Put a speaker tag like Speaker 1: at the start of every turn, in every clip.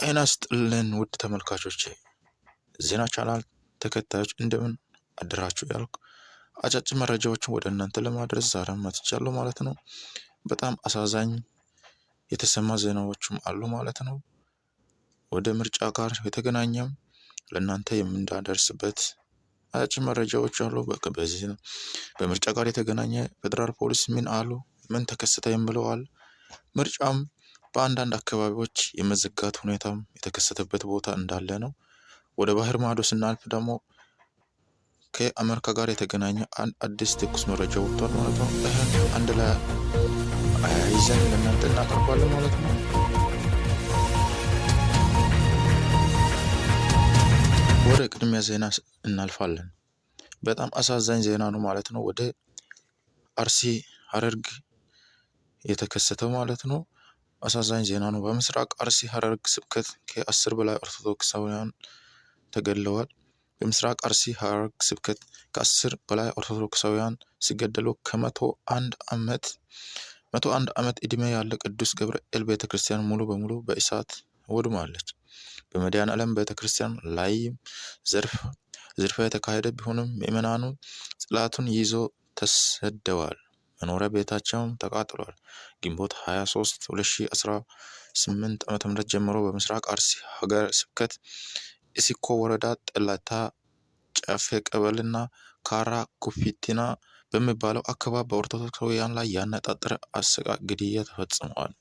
Speaker 1: ጤና ይስጥልን ውድ ተመልካቾቼ፣ ዜና ቻናል ተከታዮች፣ እንደምን አደራችሁ ያልኩ አጫጭር መረጃዎችን ወደ እናንተ ለማድረስ ዛሬም መጥቻለሁ ማለት ነው። በጣም አሳዛኝ የተሰማ ዜናዎችም አሉ ማለት ነው። ወደ ምርጫ ጋር የተገናኘም ለእናንተ የምናደርስበት አጫጭር መረጃዎች አሉ። በዚህ በምርጫ ጋር የተገናኘ ፌዴራል ፖሊስ ምን አሉ፣ ምን ተከሰተ የሚለው አለ። ምርጫም በአንዳንድ አካባቢዎች የመዘጋት ሁኔታም የተከሰተበት ቦታ እንዳለ ነው። ወደ ባህር ማዶ ስናልፍ ደግሞ ከአሜሪካ ጋር የተገናኘ አንድ አዲስ ትኩስ መረጃ ወጥቷል ማለት ነው። ይህን አንድ ላይ አያይዘን ለእናንተ እናቀርባለን ማለት ነው። ወደ ቅድሚያ ዜና እናልፋለን። በጣም አሳዛኝ ዜና ነው ማለት ነው። ወደ አርሲ ሐረርጌ የተከሰተው ማለት ነው። አሳዛኝ ዜና ነው። በምስራቅ አርሲ ሀረርጌ ስብከት ከ10 በላይ ኦርቶዶክሳውያን ተገድለዋል። በምስራቅ አርሲ ሀረርጌ ስብከት ከ10 በላይ ኦርቶዶክሳውያን ሲገደሉ ከ101 ዓመት ዕድሜ ያለ ቅዱስ ገብርኤል ቤተ ክርስቲያን ሙሉ በሙሉ በእሳት ወድማለች። በመድኃኔዓለም ቤተ ክርስቲያን ላይም ዝርፊያ የተካሄደ ቢሆንም ምዕመናኑ ጽላቱን ይዞ ተሰደዋል። መኖሪያ ቤታቸውም ተቃጥሏል። ግንቦት 23 2018 ዓ.ም ጀምሮ በምስራቅ አርሲ ሀገረ ስብከት ኢሲኮ ወረዳ ጠላታ ጨፌ ቀበሌና ካራ ኩፊቲና በሚባለው አካባቢ በኦርቶዶክሳውያን ላይ ያነጣጠረ አሰቃቂ ግድያ ተፈጽመዋል።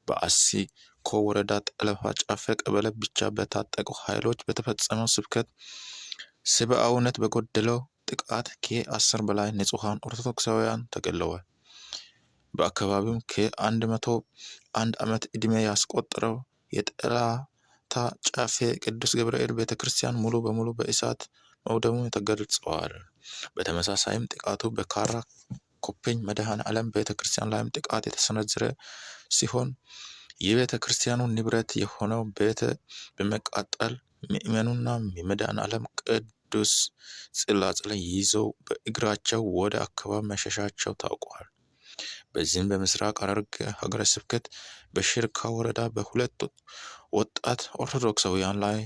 Speaker 1: በአሲኮ ወረዳ ጠለፋ ጨፌ ቀበሌ ብቻ በታጠቁ ኃይሎች በተፈጸመው ስብከት ሰብአዊነት በጎደለው ጥቃት ከ10 በላይ ንጹሐን ኦርቶዶክሳውያን ተገድለዋል። በአካባቢውም ከ101 ዓመት ዕድሜ ያስቆጠረው የጠላታ ጨፌ ቅዱስ ገብርኤል ቤተ ክርስቲያን ሙሉ በሙሉ በእሳት መውደሙ ተገልጸዋል። በተመሳሳይም ጥቃቱ በካራ ኮፔኝ መድኃኔ ዓለም ቤተ ክርስቲያን ላይም ጥቃት የተሰነዘረ ሲሆን የቤተ ክርስቲያኑ ንብረት የሆነው ቤተ በመቃጠል ምዕመኑና የመድኃኔ ዓለም ቅዱስ ጽላጽል ይዘው በእግራቸው ወደ አካባቢ መሸሻቸው ታውቋል። በዚህም በምስራቅ ሐረርጌ ሀገረ ስብከት በሽርካ ወረዳ በሁለት ወጣት ኦርቶዶክሳውያን ላይ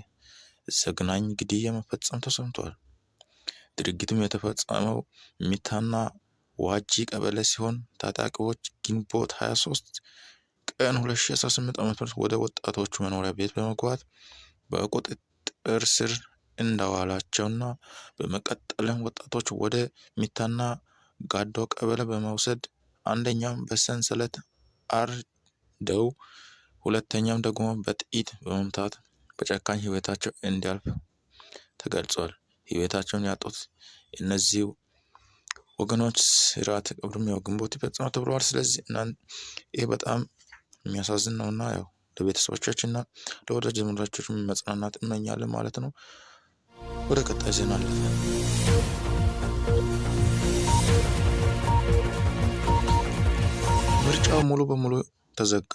Speaker 1: ዘግናኝ ግድያ መፈጸም ተሰምቷል። ድርጊቱም የተፈጸመው ሚታና ዋጂ ቀበሌ ሲሆን ታጣቂዎች ግንቦት 23 ቀን 2018 ዓ.ም ወደ ወጣቶቹ መኖሪያ ቤት በመግባት በቁጥጥር ስር እንዳዋላቸውና በመቀጠልም ወጣቶች ወደ ሚታና ጋዶ ቀበሌ በመውሰድ አንደኛም በሰንሰለት አርደው ሁለተኛም ደግሞ በጥይት በመምታት በጨካኝ ሕይወታቸው እንዲያልፍ ተገልጿል። ሕይወታቸውን ያጡት እነዚህ ወገኖች ስርዓተ ቀብሩም ያው ግንቦት ይፈጽማል ተብለዋል። ስለዚህ ይህ በጣም የሚያሳዝን ነውና ያው ለቤተሰቦቻችን እና ለወዳጅ ዘመዶቻችን መጽናናት እመኛለን ማለት ነው። ወደ ቀጣይ ዜና አለፈ። ምርጫው ሙሉ በሙሉ ተዘጋ።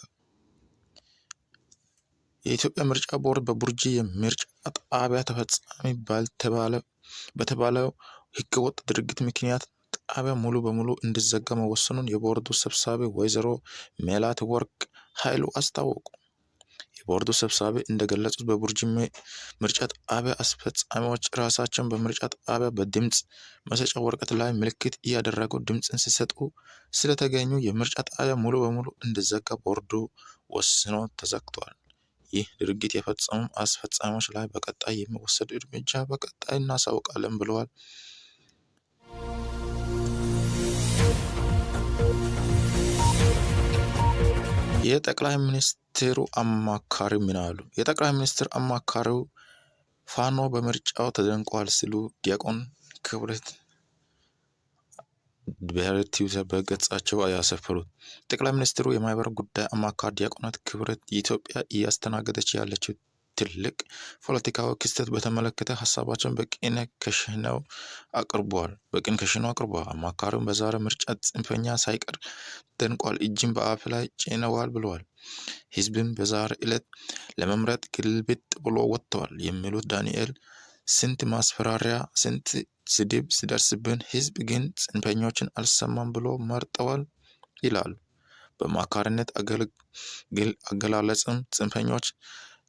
Speaker 1: የኢትዮጵያ ምርጫ ቦርድ በቡርጂ የምርጫ ጣቢያ ተፈጻሚ በተባለው ህገወጥ ድርጊት ምክንያት ጣቢያ ሙሉ በሙሉ እንዲዘጋ መወሰኑን የቦርዱ ሰብሳቢ ወይዘሮ ሜላትወርቅ ኃይሉ አስታወቁ። የቦርዱ ሰብሳቢ እንደገለጹት በቡርጂ ምርጫ ጣቢያ አስፈጻሚዎች ራሳቸውን በምርጫ ጣቢያ በድምፅ መስጫ ወረቀት ላይ ምልክት እያደረጉ ድምፅን ሲሰጡ ስለተገኙ የምርጫ ጣቢያ ሙሉ በሙሉ እንዲዘጋ ቦርዱ ወስኖ ተዘግቷል። ይህ ድርጊት የፈጸሙ አስፈጻሚዎች ላይ በቀጣይ የሚወሰድ እርምጃ በቀጣይ እናሳውቃለን ብለዋል። የጠቅላይ ሚኒስትሩ አማካሪ ምን አሉ? የጠቅላይ ሚኒስትር አማካሪው ፋኖ በምርጫው ተደንቋል ሲሉ ዲያቆን ክብረት በትዊተር በገጻቸው ያሰፈሩት። ጠቅላይ ሚኒስትሩ የማህበራዊ ጉዳይ አማካሪ ዲያቆናት ክብረት ኢትዮጵያ እያስተናገደች ያለችው ትልቅ ፖለቲካዊ ክስተት በተመለከተ ሀሳባቸውን በቅን ከሽነው አቅርበዋል። በቅን ከሽነው አቅርበዋል። አማካሪውን በዛሬ ምርጫ ጽንፈኛ ሳይቀር ደንቋል፣ እጅን በአፍ ላይ ጭነዋል ብለዋል። ህዝብም በዛሬ ዕለት ለመምረጥ ግልብጥ ብሎ ወጥተዋል የሚሉት ዳንኤል ስንት ማስፈራሪያ፣ ስንት ስድብ ሲደርስብን ህዝብ ግን ጽንፈኞችን አልሰማም ብሎ መርጠዋል ይላሉ። በአማካሪነት አገላለጽም ጽንፈኞች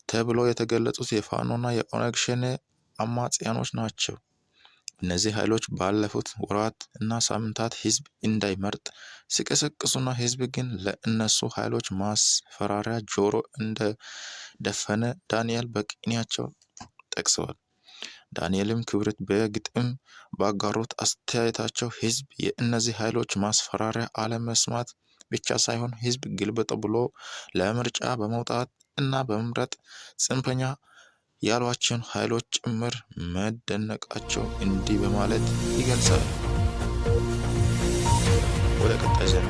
Speaker 1: ተብሎ የተገለጹት የፋኖና የኦነግ ሸኔ አማጽያኖች ናቸው። እነዚህ ኃይሎች ባለፉት ወራት እና ሳምንታት ህዝብ እንዳይመርጥ ሲቀሰቅሱና ህዝብ ግን ለእነሱ ኃይሎች ማስፈራሪያ ጆሮ እንደደፈነ ዳንኤል በቅኔያቸው ጠቅሰዋል። ዳንኤልም ክብረት በግጥም ባጋሩት አስተያየታቸው ህዝብ የእነዚህ ኃይሎች ማስፈራሪያ አለመስማት ብቻ ሳይሆን ህዝብ ግልብጥ ብሎ ለምርጫ በመውጣት እና በመምረጥ ጽንፈኛ ያሏቸውን ኃይሎች ጭምር መደነቃቸው እንዲህ በማለት ይገልጻል። ወደ ቀጣይ ዜና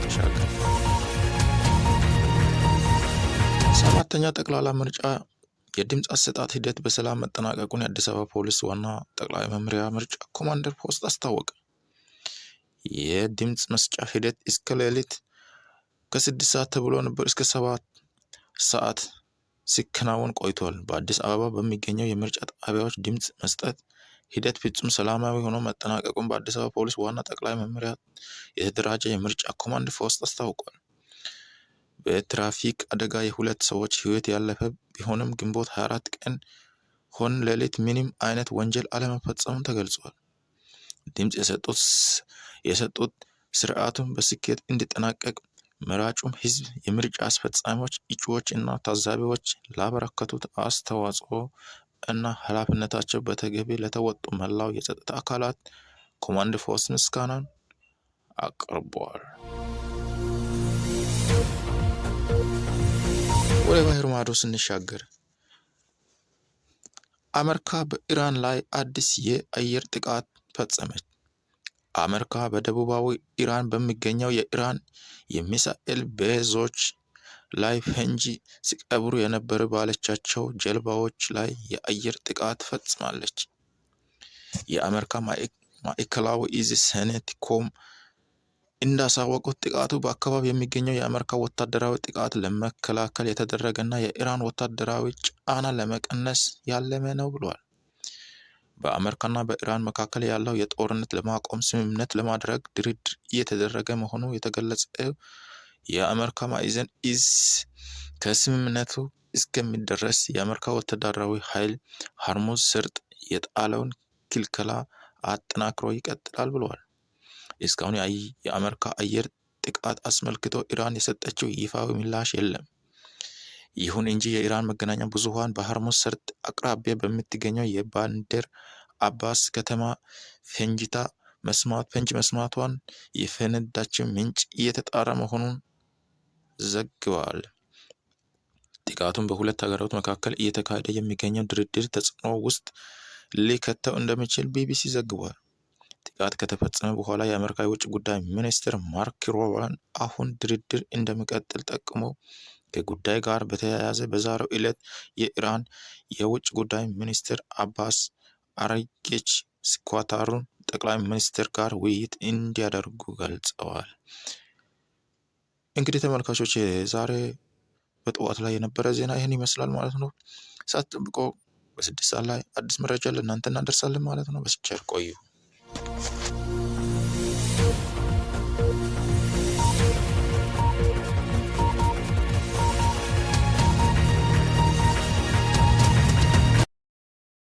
Speaker 1: ተሻገር። ሰባተኛ ጠቅላላ ምርጫ የድምፅ አሰጣጥ ሂደት በሰላም መጠናቀቁን የአዲስ አበባ ፖሊስ ዋና ጠቅላይ መምሪያ ምርጫ ኮማንደር ፖስት አስታወቀ። የድምፅ መስጫ ሂደት እስከ ሌሊት ከ6 ሰዓት ተብሎ ነበር እስከ 7 ሰዓት ሲከናወን ቆይቷል። በአዲስ አበባ በሚገኘው የምርጫ ጣቢያዎች ድምፅ መስጠት ሂደት ፍጹም ሰላማዊ ሆኖ መጠናቀቁን በአዲስ አበባ ፖሊስ ዋና ጠቅላይ መምሪያ የተደራጀ የምርጫ ኮማንድ ፖስት አስታውቋል። በትራፊክ አደጋ የሁለት ሰዎች ሕይወት ያለፈ ቢሆንም ግንቦት 24 ቀን ሆነ ሌሊት ምንም አይነት ወንጀል አለመፈጸሙን ተገልጿል። ድምፅ የሰጡት ስርዓቱን በስኬት እንዲጠናቀቅ መራጩም ሕዝብ፣ የምርጫ አስፈጻሚዎች፣ እጩዎች እና ታዛቢዎች ላበረከቱት አስተዋጽኦ እና ኃላፊነታቸው በተገቢ ለተወጡ መላው የጸጥታ አካላት ኮማንድ ፖስት ምስጋናን አቅርቧል። ወደ ባህር ማዶ ስንሻገር አሜሪካ በኢራን ላይ አዲስ የአየር ጥቃት ፈጸመች። አሜሪካ በደቡባዊ ኢራን በሚገኘው የኢራን የሚሳኤል ቤዞች ላይ ፈንጂ ሲቀብሩ የነበሩ ባለቻቸው ጀልባዎች ላይ የአየር ጥቃት ፈጽማለች። የአሜሪካ ማዕከላዊ እዝ ሴንትኮም እንዳሳወቁት ጥቃቱ በአካባቢው የሚገኘው የአሜሪካ ወታደራዊ ጥቃት ለመከላከል የተደረገና የኢራን ወታደራዊ ጫና ለመቀነስ ያለመ ነው ብሏል። በአሜሪካና በኢራን መካከል ያለው የጦርነት ለማቆም ስምምነት ለማድረግ ድርድር እየተደረገ መሆኑ የተገለጸው የአሜሪካ ማዕዘን እዝ ከስምምነቱ እስከሚደረስ የአሜሪካ ወታደራዊ ኃይል ሆርሙዝ ሰርጥ የጣለውን ክልከላ አጠናክሮ ይቀጥላል ብለዋል። እስካሁን የአሜሪካ አየር ጥቃት አስመልክቶ ኢራን የሰጠችው ይፋዊ ምላሽ የለም። ይሁን እንጂ የኢራን መገናኛ ብዙኃን በሆርሙዝ ሰርጥ አቅራቢያ በምትገኘው የባንደር አባስ ከተማ ፈንጂ መስማቷን የፈነዳችው ምንጭ እየተጣራ መሆኑን ዘግበዋል። ጥቃቱን በሁለት ሀገራት መካከል እየተካሄደ የሚገኘው ድርድር ተጽዕኖ ውስጥ ሊከተው እንደሚችል ቢቢሲ ዘግቧል። ጥቃት ከተፈጸመ በኋላ የአሜሪካ የውጭ ጉዳይ ሚኒስትር ማርክ ሩቢዮ አሁን ድርድር እንደሚቀጥል ጠቁመው ከጉዳይ ጋር በተያያዘ በዛሬው ዕለት የኢራን የውጭ ጉዳይ ሚኒስትር አባስ አራግቺ ከኳታሩ ጠቅላይ ሚኒስትር ጋር ውይይት እንዲያደርጉ ገልጸዋል። እንግዲህ ተመልካቾች ዛሬ በጠዋት ላይ የነበረ ዜና ይህን ይመስላል ማለት ነው። ሰዓት ጠብቆ በ6 ሰዓት ላይ አዲስ መረጃ ለእናንተ እናደርሳለን ማለት ነው። በቸር ቆዩ።